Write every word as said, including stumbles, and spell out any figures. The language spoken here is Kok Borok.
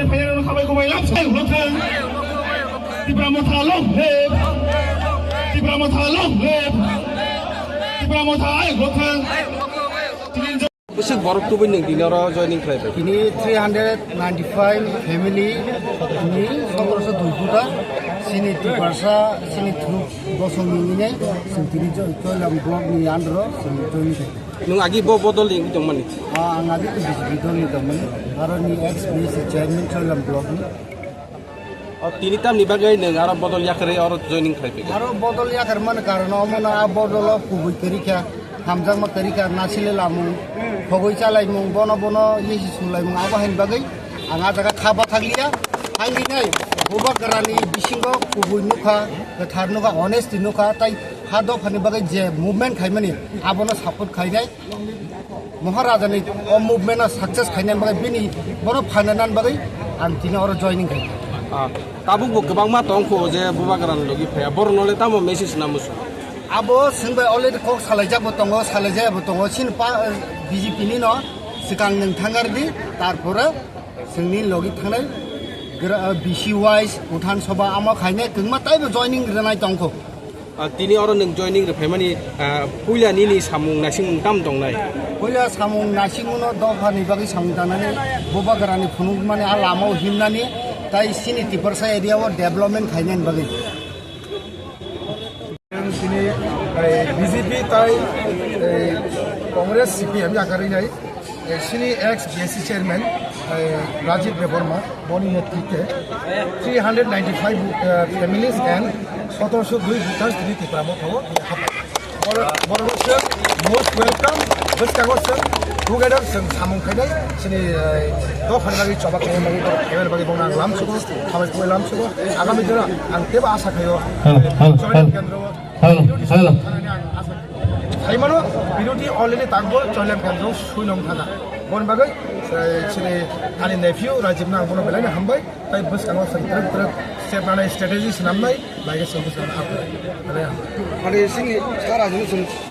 Chari phainai rok khabai kubai lam sai ulo thang. Tipra Motha long live. Tipra Motha long live. Tipra Motha ai ulo thang. Tini Bwswk borok tubui nwng tini oro joining khlai bai? Tini three hundred ninety-five family ni sotorosho dui kuta, chini Tiprasa, chini through bosong ni nini, chwng tini jo-, Choilam block ni under o chwng joining khlai. Nwng agi bo bodol ni wngwi tongmani? Ah, ang agi to B J P dol ni tongmani, aro ni ex B C chairman Choilam block ni. O, tini tamni bagwi nwng aro bodol yakarwi oro joining khlai phikha? Aro bodol yakarmani karon omono a bodolo kubui kwrwi kha, hamjakma kwrwi kha, nasile lamung, khogwi chalaimung, bono bono yesi sunglaimung, abo haini bagwi ang a jaga kha bathakliya. Thanglinai Bubagrani bisingo kubui nukha, kwthar nukha, honesty nukha, tai ha dophani bagwi je movement khaimani abono support khainai. Maharaja ni o movement no success khainani bagwi bini bono phananani bagwi ang tini oro joining khai. Ah, tabuk bo kwbangma tong kho je Bubagrani logi phaiya, borok no le tamo message na musu? Abo chwng bai already kok salaijak bo tongo, salaijaya bo tongo, chini pa, B J P ni no swkang nwng thangar di, tarpore chwngni logi thangnai gra-, B C wise, Pradhan Sabha amo khainai kwbangma taibo joining rwnai tong kho. Ah, tini oro nwng joining rwphaimani, ah, puila nini samung naisingmung tam tongnai? Puila samung naisingmungno dophani bagwi samung tangnani, Bubagrani phunukmani a lama o himnani, tai chini Tiprasa area o development khainani bagwi. Tini, eh, B J P tai, eh, Congress C P M yakarwi nai. Eh, chini ex B S C chairman, eh, Rajiv Debbarma, boni netrite three hundred ninety-five, eh, families and sotorosho dui voters tini Tipra Motha o hapai. Bor-, borok se most welcome, bwskango se together se samung khainai, chini, eh, dophani bagwi choba khainai bagwi, khainai bagwi bono ang lamsugo, khabai kubai lamsugo. Agami dino ang teibo asa khaio, Hello, hello, Choilam hello. Kendro o Hello, hello. Saimano, biruti already tangbo Choilam Kendro suinong thana. Bon bagwi, eh, chini ani nephew Rajiv no ang bono belai no hambai, tai bwskango chwng twrwk twrwk step nanai strategy swnamnai, bai khe chwng bwskango hapo. Belai hambai. Ani sini star Rajiv no chwng